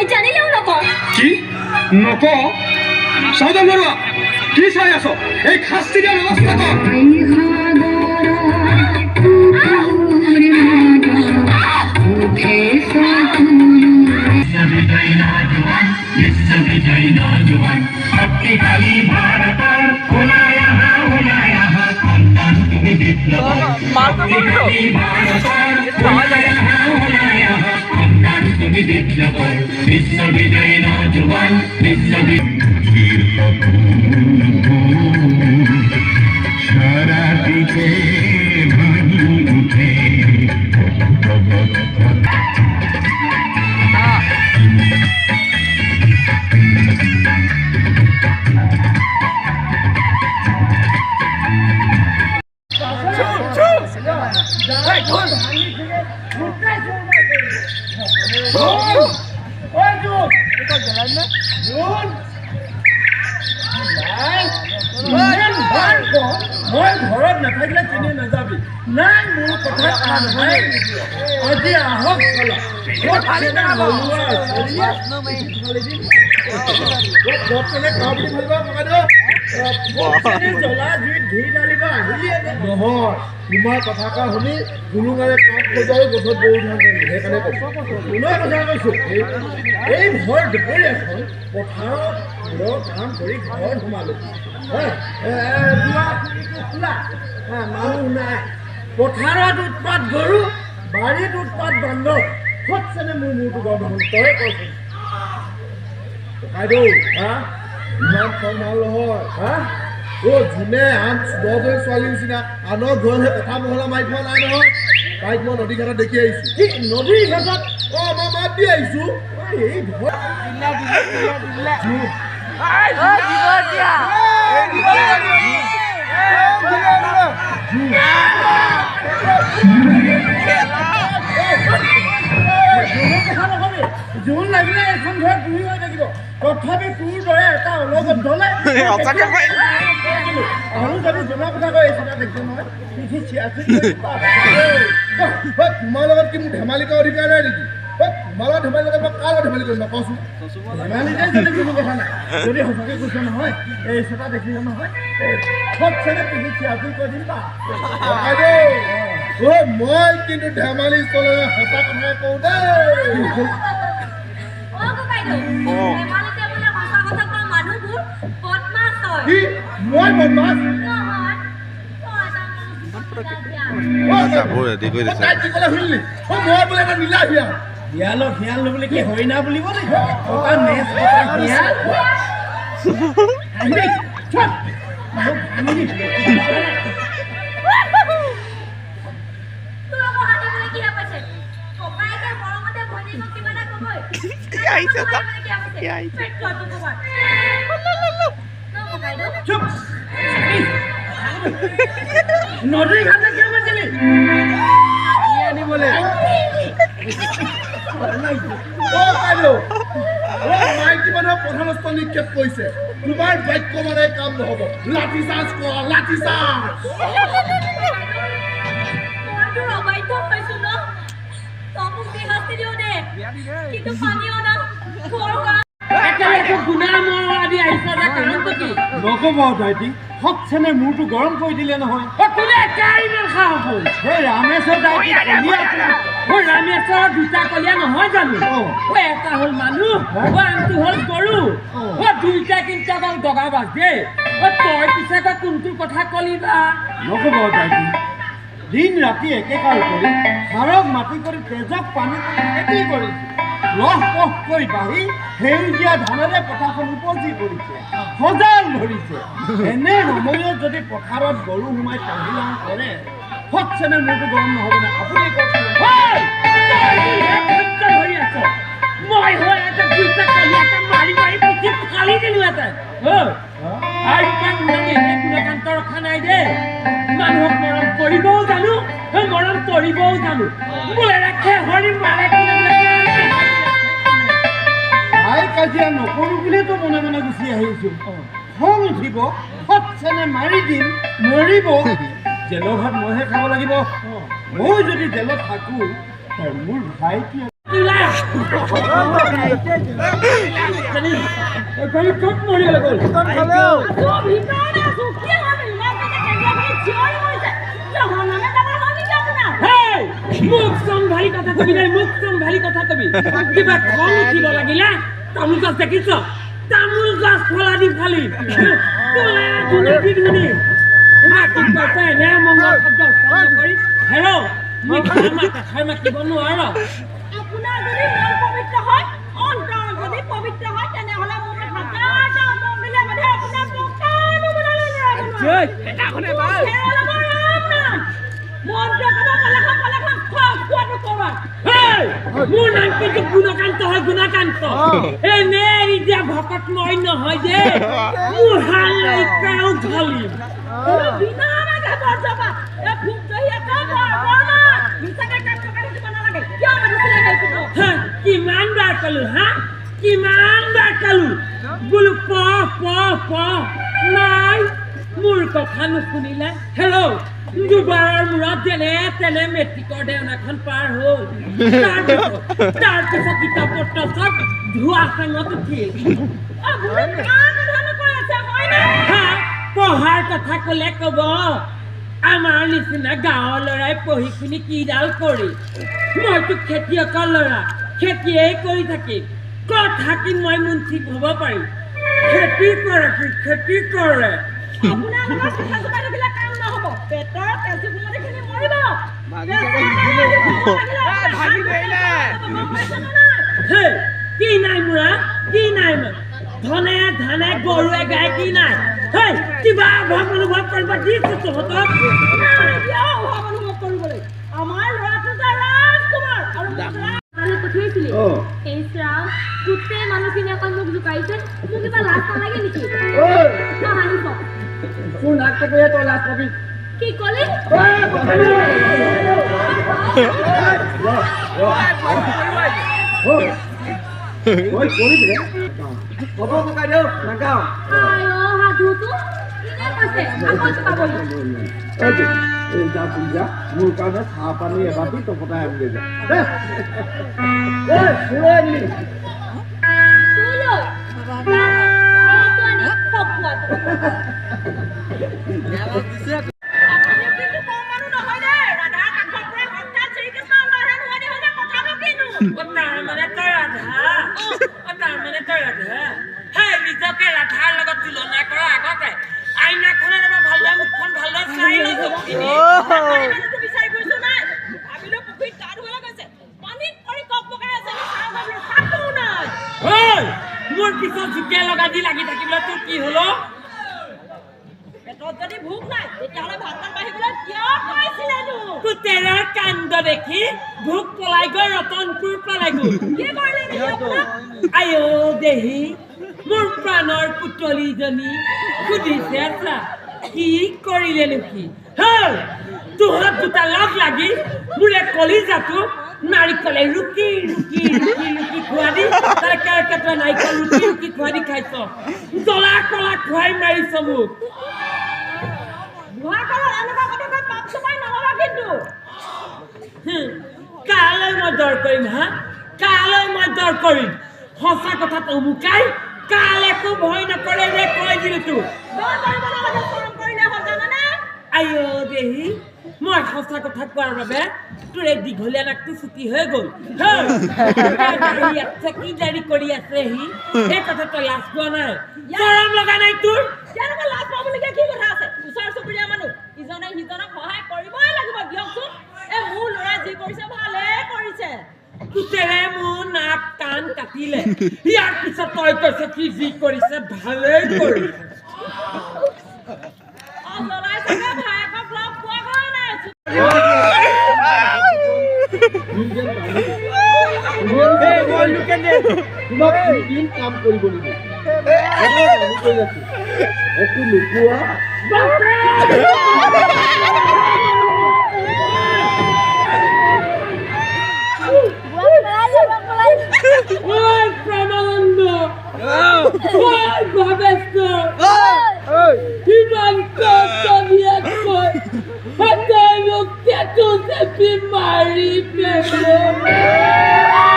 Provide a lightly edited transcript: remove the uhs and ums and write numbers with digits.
মই জানিলেও নকওঁ। কি নকওঁ? সাৱধান বৰুৱা, কি চাই আছ? এই শাস্তি দিয়াৰ ব্যৱস্থা কৰ। বিজয়ী নজোৱান, বিশ্ব বিজয়ী নজোৱান, শক্তিশালী ভাৰতৰ, ওলাই আহা, ওলাই আহা, সন্তান তুমি বিপ্লৱৰ। শক্তিশালী ভাৰতৰ, ওলাই আহা, ওলাই আহা, সন্তান তুমি বিপ্লৱৰ। বিশ্ব বিজয়ী নজোৱান, বিশ্ব সাৰা দিকে ভাহি উঠে। মই ঘৰত নাথাকিলে চিনি নাযাবি নাই, মোৰ কথা কাণ নাই। আজি আহক। জ্বলা জুইত ঘি ঢালিব আহিলিয়ে নহয়? তোমাৰ কথা কোৱা শুনি গুলুঙাৰে কাঠ খজুৱাই গছত গৰু ধান কৰিলো, সেইকাৰণে কৈছো। কোনে কথা কৈছো? এই ভৰ দুপৰীয়াখন পথাৰত ঘৰৰ কাম কৰি ঘৰত সোমালো, দুৱাৰ খোলা, মানুহ নাই। পথাৰত উৎপাত গৰু, বাৰীত উৎপাত বান্দৰ। ক'তছেনে মোৰ মূৰটো গৰম হ'ল, তই কচোন। ককাইদেউ, হা, ইমান খং ভাল নহয়। হা অ', যোনে আন 10জনী ছোৱালীৰ নিচিনা আনৰ ঘৰত সেই কথা মহলা মাৰি থোৱা নাই নহয়। তাইক মই নদী ঘাটত দেখি আহিছো। কি, নদীৰ ঘাটত? অ', মই মাত দি আহিছো। এই ঘৰ জোন লাগিলে এইখন ঘৰত বুঢ়ী হৈ থাকিব, তথাপি তোৰ দৰে এটা অলগদ্ধলে আৰু যদি জোনৰ কথা কয়, এই চিন্তা দেখিছো নহয়, পিঠি চিয়াচি। তোমাৰ লগত কি মোৰ ধেমালি কৰা অধিকাৰ নাই নেকি? তোমাৰ লগত ধেমালি কৰা, মই কাৰ লগত ধেমালি কৰিম কচোন? ধেমালিতে যদি কোনো কথা নাই, যদি সঁচাকে কৈছ নহয়, এই চেটা দেখিছ নহয়, সবচেনে পিঠি চিয়াচি কৈ দিম বা। অ', মই কিন্তু ধেমালি চলে, সঁচা কথাই কওঁ দেই। কি, মই বদমাছ? কি ক'লে শুনিলি? মই বোলে এটা নীলা শিয়াল। শিয়ালক শিয়াল বুলি কি হৰিণা বুলিব নেকি? ককা নেজ কটা শিয়াল। চুপ। নদীৰ ঘাটে কিয় গৈছিলি? আনিবলৈ। মাইকী মানুহক প্ৰধানস্ত্ৰ নিক্ষেপ কৰিছে। তোমাৰ বাক্য মানে কাম নহ'ব। লাঠি চাৰ্জ কৰা, লাঠি চাৰ্জ। নক'ব দাইটি, সৎচেনে মূৰটো গৰম কৰি দিলে নহয়। সেই ৰামেশ্বৰ দাইটি কলীয়াটো, ৰামেশ্বৰ দুটা কলীয়া নহয় জানো? এটা হ'ল মানুহ, আনটো হ'ল গৰু। দুইটা কিন্তু অকল দগা বাজ দেই। তই পিছে কোনটোৰ কথা কলি বা? নক'ব দাইটি, দিন ৰাতি একেকাৰ কৰি, সাৰক মাটি কৰি, তেজক পানী কৰি খেতি কৰিছে। লহ পহ কৰি বাঢ়ি সেউজীয়া ধানেৰে পথাৰখন উপজি পৰিছে, সজাল ধৰিছে। এনে সময়ত যদি পথাৰত গৰু সোমাই তাহিলাং কৰে, সৎচেনে মূৰটো গৰম নহ'বনে? আপুনি কওকচোন। ধৰি আছ, মই হৈ এটা দুইটা কলীয়াকে মাৰি মাৰি পিঠি ফালি দিলোহেঁতেন। আৰু এনে গুণকান্ত ৰখা নাই দেই। মানুহক মৰম কৰিবও জানো, মৰম কৰিবও জানো। বোলে ৰাখে হৰি মাৰে। ভাই, কাজিয়া নকৰো বুলিয়েতো মনে মনে গুচি আহিছো। খং উঠিব, সৎচেনে মাৰি দিম, মৰিব, জেলৰ ভাত মইহে খাব লাগিব। মই যদি জেলত থাকো, মোৰ ভাইটি ওলাই ক'ত মৰিবলৈ গ'ল? মুখ চম্ভালি কথা কবি দেই, মুখ চম্ভালি কথা কবি। কিবা খং উঠিব লাগিলে তামোল গছ দেখিছ, তামোল গছ ফলা দি ফালি এনে মংগল শব্দ উচ্চাৰণ কৰি হেৰ মিঠা মাতিব নোৱাৰ। আপোনাৰ যদি মন পবিত্ৰ হয়, অন্তৰ যদি পবিত্ৰ হয়, তেনেহ'লে মোক হাজাৰটা মন্দিৰে বাধে আপোনাৰ টকানো বনালৈ মোৰ নাম কিন্তু গুণকান্ত হয়, গুণকান্ত। এনে এৰি দিয়া ভকত মই নহয় যে মোৰ হালৈকেও ঢালিম। কিমান বাৰ কলো, হা, কিমান বাৰ কলো বোলো প প প, নাই মোৰ কথা নুশুনিলে। হেল্ল', দুবাৰৰ মূৰত যেনে তেনে মেট্ৰিকৰ দেওনাখন পাৰ হ'ল। তাৰপিছত কিতাপ পত্ৰ চব ধোৱা চাঙত উঠিল। পঢ়াৰ কথা কলে কব আমাৰ নিচিনা গাঁৱৰ ল'ৰাই পঢ়ি শুনি কিডাল কৰি, মইতো খেতিয়কৰ ল'ৰা, খেতিয়েই কৰি থাকিম। ক'ত থাকিম মই মুন্সিপ হ'ব পাৰিম? খেতি কৰে, সি খেতি কৰে। কি নাই মোৰা, কি নাই মোৰ? ধনে ধানে গৰুৱে গাই কি নাই? হেই, কিবা অভাৱ অনুভৱ কৰিব দিছো তহঁতক? আমাৰ ল'ৰাটো যে ৰাজকুমাৰ আৰু পঠিয়াইছিলি। ইছ ৰাম, গোটেই মানুহখিনি অকল মোক জোকাইছে। মোৰ কিবা লাজ নালাগে নেকি? হাঁহিব। কি কলি? যা, মোৰ কাৰণে চাহ পানী এবাতি তপতাই আনিবি যা। নিজকে ৰাধাৰ লগত তুলনা কৰাৰ আগতে আইনাখনত এবাৰ ভালদৰে মুখখন ভালদৰে চাই লওঁ। বিচাৰি ফুৰিছো নাই, ভাবিলো পুখুৰীত গা ধুবলৈ গৈছে, পানীত পৰি কপ পকাই আছে, ভাবিলো তাতো নাই। মোৰ পিছত জুকে লগা দি লাগি থাকিবলৈ তোৰ কি হল? পেটত যদি ভোক নাই তেতিয়াহ'লে ভাতখন বাঢ়িবলৈ কিয় কৈছিলেনো? পুতেৰাৰ কাণ্ড দেখি ভোক পলাই গৈ ৰতনপুৰ পালেগৈ। কি কৰিলে নেকি আপোনাক? আই দেহি, মোৰ প্ৰাণৰ পুতলীজনী সুধিছে আচ্ছা কি কৰিলে সি? হ'ল তোহঁত দুটা লগ লাগি মোৰে কলিজাটো নাৰিকলে ৰুকি ৰুকি ৰুকি ৰুকি খোৱা দি, তাৰ কেৰ্কেটুৱা নাৰিকল ৰুকি ৰুকি খোৱা দি খাইছ, জ্বলা কলা খুৱাই মাৰিছ মোক। কালৈ মই দৰ কৰিম? হা, কালৈ মই দৰ কৰিম? সঁচা কথাত অমুকাই কাল একো ভয় নকৰে যে কৈ দিলো তোক। আইঅ দেহি, মই সঁচা কথা কোৱাৰ বাবে তোৰ এই দীঘলীয়া নাকটো চুটি হৈ গ'ল। কি দাড়ি কৰি আছে সি, এই কথা তই লাজ পোৱা নাই? চৰম লগা নাই তোৰ? তেওঁলোকৰ লাজ পাবলগীয়া কি কথা আছে? ওচৰ চুবুৰীয়া মানুহ, ইজনে সিজনক সহায় কৰিবই লাগিব দিয়কচোন। এই মোৰ ল'ৰাই যি কৰিছে ভালে কৰিছে। পুতেৰে মোৰ নাক কাণ কাটিলে, ইয়াৰ পিছত তই কৈছ কি যি কৰিছে ভালেই কৰিছে। তোমাক দুদিন কাম কৰিব নিদিওঁ, একো নোকোৱা। প্ৰেমানন্দ, ভৱেশ্বৰ, ইমান কষ্ট দিয়াতকৈ মোক টেটু চেপি মাৰি পেলালে।